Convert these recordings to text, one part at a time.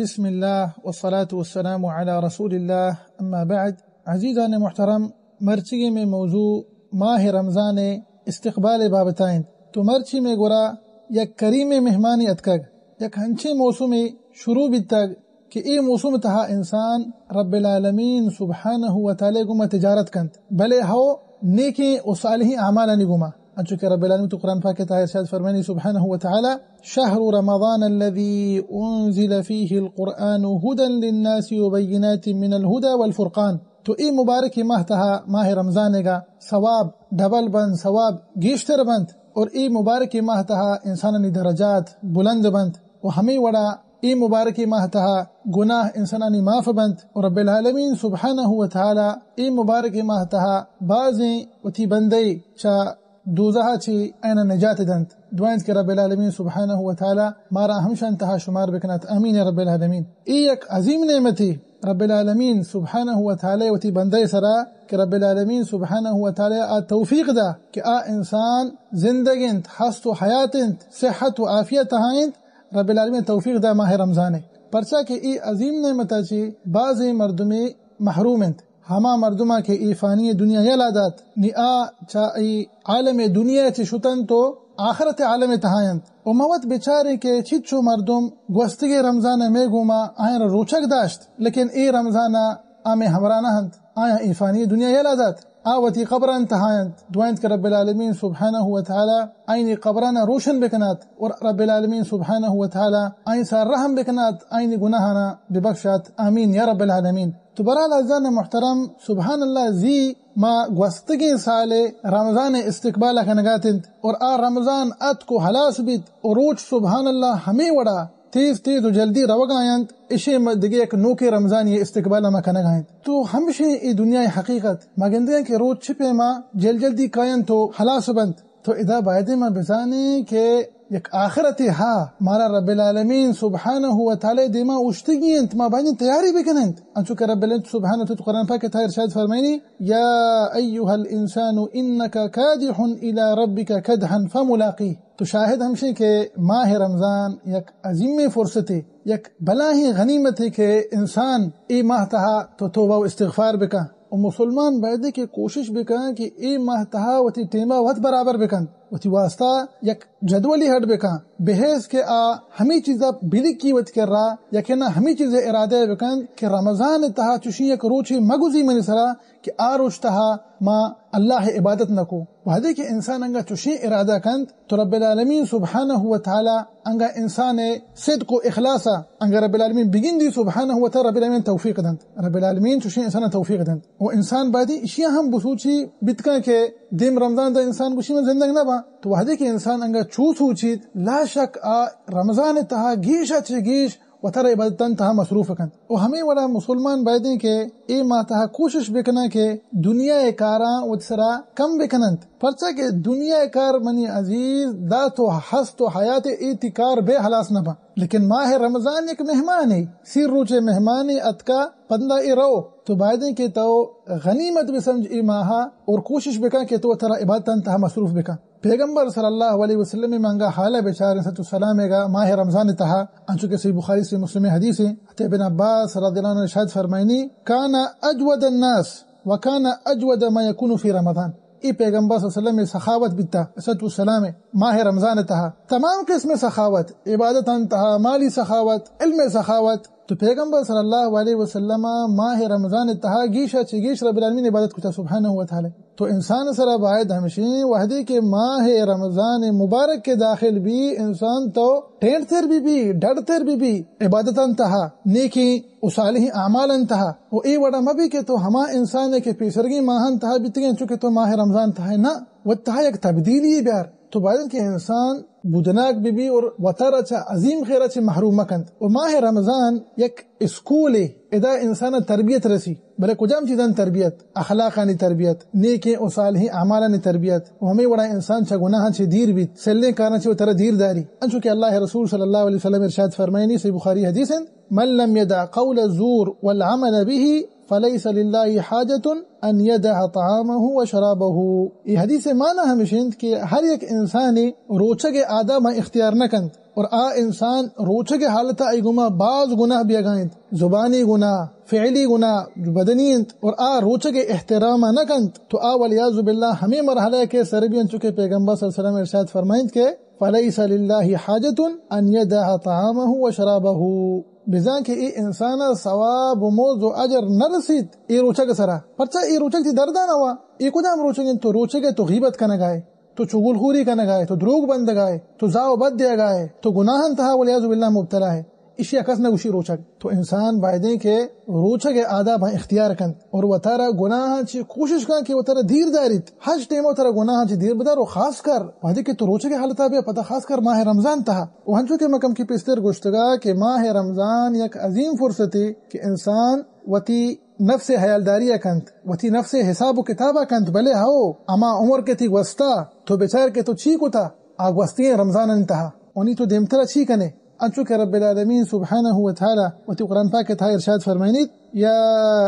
بسم اللہ والصلاة والسلام علی رسول اللہ، اما بعد۔ عزیزان محترم، مرچیگیں مئے موضوع ماہ رمضان ءِ استقبال ءِ بابت ءَ انت۔ تو مرچی مئے گورا یک کریمیں مہمانے اتکگ، یک انچیں موسمے شروع بیتگ کہ اے موسم ءِ تہا انسان رب العالمین سبحانہ و تعالی گوما تجارت کنت، بلے ہو نیکیں و صالحیں اعمالانی گوما، انچو کہ رب العالمین تو قرآن پاک ءِ تہا ارشاد فرمائنی سبحانہ و تعالی، شهر رمضان الذي أنزل فيه القرآن هدى للناس وبينات من الهدى والفرقان۔ تو اے مبارکیں ماہ ءِ تہا، ماہ رمضان ءِ گا ثواب ڈبل بنت، ثواب گیشتر بنت، اور اے مبارکیں ماہ ءِ تہا انسانانی درجات بلند بنت، و ہمے وڑا اے مبارکیں ماہ ءِ تہا گناہ انسانانی معاف بنت، و رب العالمین سبحانہ و تعالی اے مبارکیں ماہ ءِ تہا بازیں وتی بندے چہ دوزہ ءَ چہ آیانا نجات دنت۔ دعا انت کہ رب العالمین سبحانہ و تعالی مارا ہمشان تہا شمار بکنات، آمین یا رب العالمین۔ اے یک عظیم نعمتے رب العالمین سبحانہ و تعالی وتی بندے سرا، کہ رب العالمین سبحانہ و تعالی آ توفیق دا کہ آ انسان زندگ انت، ہست و حیات انت، صحت و عافیت تہا انت، رب العالمین توفیق دا ماہ رمضان ءِ۔ پرچا کہ اے عظیم نعمت ءَ چہ بازیں مردمے محروم انت۔ ہما مردماں کہ اے فانی دنیا یلا دات، نی آ چہ اے عالم دنیا چہ شتنت و آخرت عالم تہا انت۔ و ما وت بچاریں کہ چچو مردم گوستگیں رمضان ءَ مئے گوما آیاں را روچگ داشت، لیکن اے رمضان ءَ آ مئے ہمراہ نہ انت، آیاں اے فانی دنیا یلا دات۔ آ وتی قبران تہا انت۔ دعا انت کہ رب العالمین سبحانہ و تعالی آئینی قبرانا روشن بکنات، اور رب العالمین سبحانہ و تعالی آئین سرا رحم بکنات، آئینی گناہانا ببخشات۔ آمین یا رب العالمین۔ تو برحال عزیزان محترم، سبحان اللہ، زی ما گوستگیں سال رمضان استقبال کنگات انت، اور آ رمضان اتک و ہلاس بیت، و روچ سبحان اللہ ہمے وڑا تیز تیز و جلدی روگا انت، اشی م-، دگہ یک نوکیں رمضانی استقبال ما کنگا انت۔ تو ہمشیں اے دنیای حقیقت، ما گندگا کہ روچ چہ پیما جل جلدی کاینت و ہلاس بنت۔ تو ادا بایدیں ما بزانیں کہ یک آخرتے ہا مارا رب العالمین سبحانہ و تعالی دیما اوشتگی انت، ما بایدیں تیاری بکننت۔ انچو کہ رب العالمین سبحانہ و تعالی قرآن پاک تہا ارشاد فرمائنی، یا ایھا الانسان انک کادح الی ربک کدحا فملاقیہ۔ تو شاہد ہمشیں کہ ماہ رمضان یک عظیمیں فرصتے، یک بلاہیں غنیمتے کہ انسان اے ماہ تہا تو توبہ و استغفار بکن۔ و مسلمان بایدے کہ کوشش بکن کہ اے ماہ تہا وتی ٹیما وت برابر بکنت، وتی واسطہ یک جدولی ہڈ بکن، بحیث کہ آ ہمے چیزا بلکی وتی کرا، یا کہ نہ ہمے چیزے ارادہ بکن کہ رمضان تہا چوشیں یک روچے مگوزی منی سرا کہ آ روچ تہا ما اللہ عبادت نکو۔ وہدے کہ انسان انگا چوشیں ارادہ کنت، تو رب العالمین سبحانہ و تعالی انگا انسان صدق و اخلاصا انگا رب العالمین بگندی، سبحانہ و تعالی رب العالمین توفیق دنت۔ رب العالمین چوشیں انسان توفیق دنت۔ و انسان بایدیں اشیا ہم بسوچی بیتکن کہ دیم رمضان دا انسان گوشی من زندگ نباں۔ تو وہدے کہ انسان انگا چو سوچیت، لا شک آ رمضان تہا گیشا چہ گیش وترا عبادتاں تہا مصروف کنت۔ و ہمے وڑا مسلمان بایدیں کہ اے ماہ تہا کوشش بکناں کہ دنیا کاراں وت سرا کم بکننت۔ پرچا کہ دنیا کار منی عزیز دات و ہست و حیات اے تی کار بے ہلاس نہ باں۔ لیکن ماہ رمضان یک مہمانے، سی روچے مہمانے اتکا پدا اے رو۔ تو بایدیں کہ تو غنیمت بسمجھ اے ماہا اور کوشش بکن کہ تو وترا عبادتاں تہا مصروف بکن۔ پیغمبر صلی اللہ علیہ وسلم منگا حالہ بچاریں صحت و سلام گا ماہ رمضان تہا، انچو کہ صحیح بخاری صحیح مسلم حدیث ہیں، حضرت ابن عباس رضی اللہ عنہ ارشاد فرمائنی، کان اجود الناس وکان اجود ما یکون فی رمضان۔ اے پیغمبر صلی اللہ علیہ وسلم سخاوت بیتا، صحت و سلام، ماہ رمضان تہا تمام قسم سخاوت، عبادتاں تہا مالی سخاوت، علم سخاوت، تو پیغمبر صلی اللہ علیہ وسلم ماہ رمضان تہا گیشا چہ گیش رب العالمین عبادت کتا سبحانہ و تعالی۔ تو انسان سرا باید ہمشیں وہدے کہ ماہ رمضان مبارک کے داخل بی، انسان تو ٹینڈ تر بی بی، ڈڑ تر بی بی، عبادتاں تہا، نیکیں و صالحیں اعمالاں تہا۔ و اے وڑا مبی کہ تو ہما انسانے کہ پیسرگیں ماہاں تہا بیتگیں، چونکہ تو ماہ رمضان تہا نہ، و تہا یک تبدیلی بیار۔ تو باید کہ انسان بودناک بہ بی اور وتارا چہ عظیم خیرا چہ محروم مکنت۔ و ماہ رمضان یک اسکولے، ادا انسان تربیت رسی، بلے کجام چیزانی تربیت؟ اخلاقانی تربیت، نیکیں و صالحیں اعمالانی تربیت، و ہمے وڑا انسان چہ گناہاں چہ دیر بیت، سلیں کاراں چہ وتارا دیر داری۔ انچو کہ اللہ رسول صلی اللہ علیہ وسلم ارشاد فرمائنی، صحیح بخاری حدیث انت، من لم يدع قول الزور والعمل به فليس لله حاجة أن يدع طعامه وشرابه۔ اے حدیث معنی ہمیش انت کہ ہر یک انسانے روچگ آداباں اختیار نہ کنت، اور آ انسان روچگ ءِ حالت ءَ آئی گوما باز گناہ بیگا انت، زبانی گناہ، فعلی گناہ، بدنی انت، اور آ روچگ ءِ احترام ءَ نہ کنت، تو آ والعیاذ باللہ ہمے مرحلہ ءَ کہ سر بی انت، چونکہ پیغمبر صلی اللہ علیہ وسلم ارشاد فرمائنت کہ فلیس للہ حاجة ان یدع طعامہ و شرابہ، بزاں کہ اے انسان ءَ ثواب و مزد و اجر نہ رسیت اے روچگ ءِ سرا، پرچا اے روچگ تئی درد ءَ نہ وا۔ اے کجام روچگ انت؟ تو روچگ ءَ تو غیبت کنگائے، تو چغل خوری کنگائے، تو دروگ بندگائے، تو زاہ و بد دیگائے، تو گناہاں تہا والعیاذ باللہ مبتلا ہے۔ ایشی ءَ کس نہ گوشی روچگ۔ تو انسان بایدیں کہ روچگ ءِ آداباں اختیار کنت اور وتارا گناہاں چی کوشش کن کہ وتارا دیر داریت۔ ہر ٹیم وتارا گناہاں چی دیر بدار و خاص کر وہدے کہ تو روچگ ءِ حالت ءَ بیا، پدا خاص کر ماہ رمضان تہا۔ و ہنچو کہ ما کمکی پیستر گوشتگا کہ ماہ رمضان یک عظیم فرصتے کہ انسان وتی نفس ءِ حیالداری ءَ کنت، وتی نفس ءِ حساب و کتاب ءَ کنت، بلے ہو، ہما عمر کہ تئی گوستا، تو بچار کہ تو چی کتا، آ گوستگیں رمضانانی تہا۔ انی تو دیمترا چی کنے؟ انچو کہ رب العالمین سبحانہ و تعالی وتی قرآن پاک ءِ تہا ارشاد فرمائنیت، یا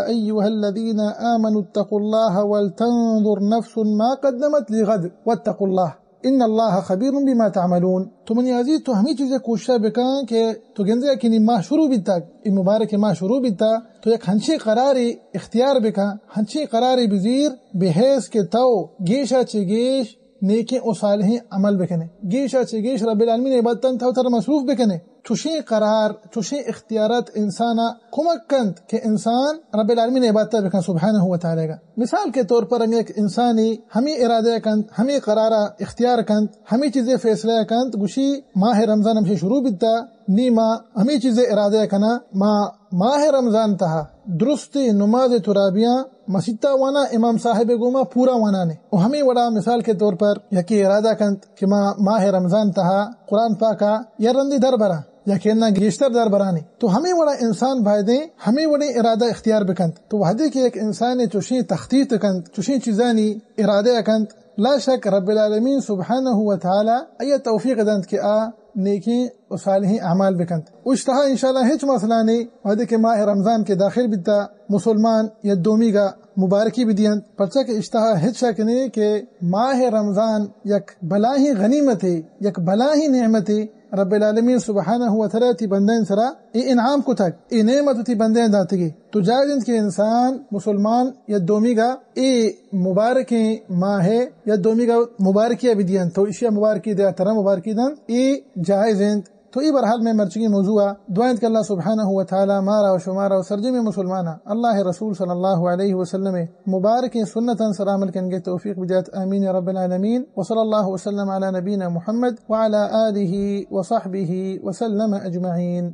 ایھا الذین آمنوا اتقوا اللہ ولتنظر نفس ما قدمت لغد واتقوا اللہ ان اللہ خبیر بما تعملون۔ تو منی عزیز، تو ہمے چیزے کوشش بکن کہ تو گندے کہ نی ماہ شروع بیتا، اے مبارک ماہ شروع بیتا، تو یک ہنچیں قرارے اختیار بکن، ہنچیں قرارے بزیر، بحیث کہ تو گیشا چہ گیش نیکیں و صالحیں عمل بکنے، گیشا چہ گیش رب العالمین عبادتاں تو تر مصروف بکنے۔ چوشیں قرار، چوشیں اختیارات انسانا کمک کنت کہ انسان رب العالمین عبادت بکن سبحانہ و تعالی گا۔ مثال کے طور پر اگہ یک انسانی ہمے ارادہ کنت، ہمے قرارا اختیار کنت، ہمے چیزے فیصلہ کنت، گوشی ماہ رمضان ہمشی شروع بیتا، نی ما ہمے چیزے ارادہ کنا، ما ماہ رمضان تہا درستی نماز ترابیاں مسیتا وانا امام صاحب گوما پورا وانانے۔ و ہمے وڑا مثال کے طور پر یکی ارادہ کنت کہ ما ماہ رمضان تہا قرآن پاکا یا رندی در برا یا کہ اناں گیشتر در برانی۔ تو ہمے وڑا انسان بایدیں ہمے وڑیں ارادہ اختیار بکنت۔ تو وہدے کہ یک انسانے چوشیں تخطیط کنت، چوشیں چیزانی ارادہ کنت، لا شک رب العالمین سبحانہ و تعالی آئی توفیق دنت کہ آ نیکیں و صالحیں اعمال بکنت۔ اشتہا انشاءاللہ ہچ مسئلہ نہیں، وہدے کہ ماہ رمضان کہ داخل بیتا، مسلمان یا دومیگا مبارکی بدینت، پرچا کہ اشتہا ہچ شک نہیں کہ ماہ رمضان یک بلاہیں غنیمتے، یک بلاہیں نعمتے، رب العالمین سبحانہ و تعالی وتی بندہ سرا اے انعام کتگ، اے نعمت وتی بندہ داتگی۔ تو جائز انت کہ انسان مسلمان یا دومیگا اے مبارکیں ماہ یا دومیگا مبارکی بدینت، تو اشیا مبارکی دیا ترا مبارکی دنت، اے جائز انت۔ تو اے برحال میں مرچگی موضوع دعا انت کہ اللہ سبحانہ و تعالی مارا و شمارا و سرجمی مسلمانا اللہ رسول صلی اللہ علیہ وسلم مبارکیں سنتاں سر عمل کنگے توفیق بجات، آمین یا رب العالمین۔ وصلی اللہ وسلم علی نبینا محمد وعلی آلہ وصحبہ وسلم اجمعین۔